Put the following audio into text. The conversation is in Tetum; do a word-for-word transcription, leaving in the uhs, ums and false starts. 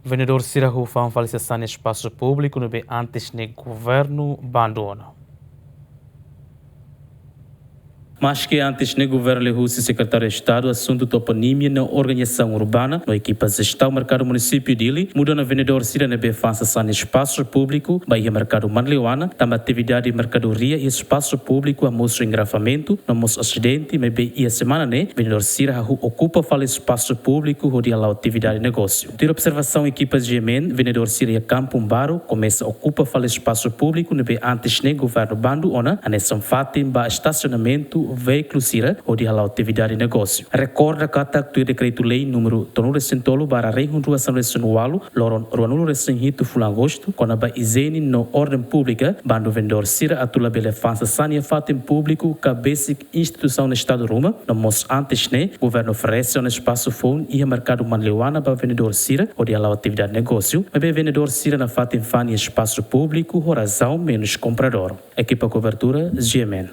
Vendedór sira hahú fa'an fali sasán iha espasu públiku ne'ebé antes ne'e governu bandu ona. Maske antes ne'e governu liuhusi Sekretáriu Estadu Asuntu Toponímia no Organizasaun Urbana no ekipa jestaun merkadu munisípiu Dili muda ona vendedór sira ne'ebé fa'an sasán iha espasu públiku ba iha merkadu Manleuana, tanba atividade merkadoria iha espasu públiku hamosu engarrafamentu no mós asidente, maibé iha semana ne'e vendedór sira hahú okupa fali espasu públiku hodi hala'o atividade negósiu. Tuir observasaun ekipa G M N, vendedór sira iha Kampung Baru komesa okupa fali espasu públiku ne'ebé antes ne'e governu bandu ona, hanesan fatin ba estasionamentu veíkulu sira hodi hala'o atividade negósiu. Rekorda katak tuir dekretu-lei númeru tolunulu-resin-tolu barra rihun rua sanulu-resin-ualu, loron ruanulu-resin-hitu fulan Agostu, kona-ba ijiene no orden públika, bandu vendedór sira atu labele fa'an sasán iha fatin públiku ka besik instituisaun Estadu ruma, no mós antes ne'e governu oferese ona espasu foun iha merkadu Manleuana ba vendedór sira hodi hala'o atividade negósiu, maibé vendedór sira nafatin fa'an iha espasu públiku ho razaun menus kompradór. Ekipa kobertura, G M N.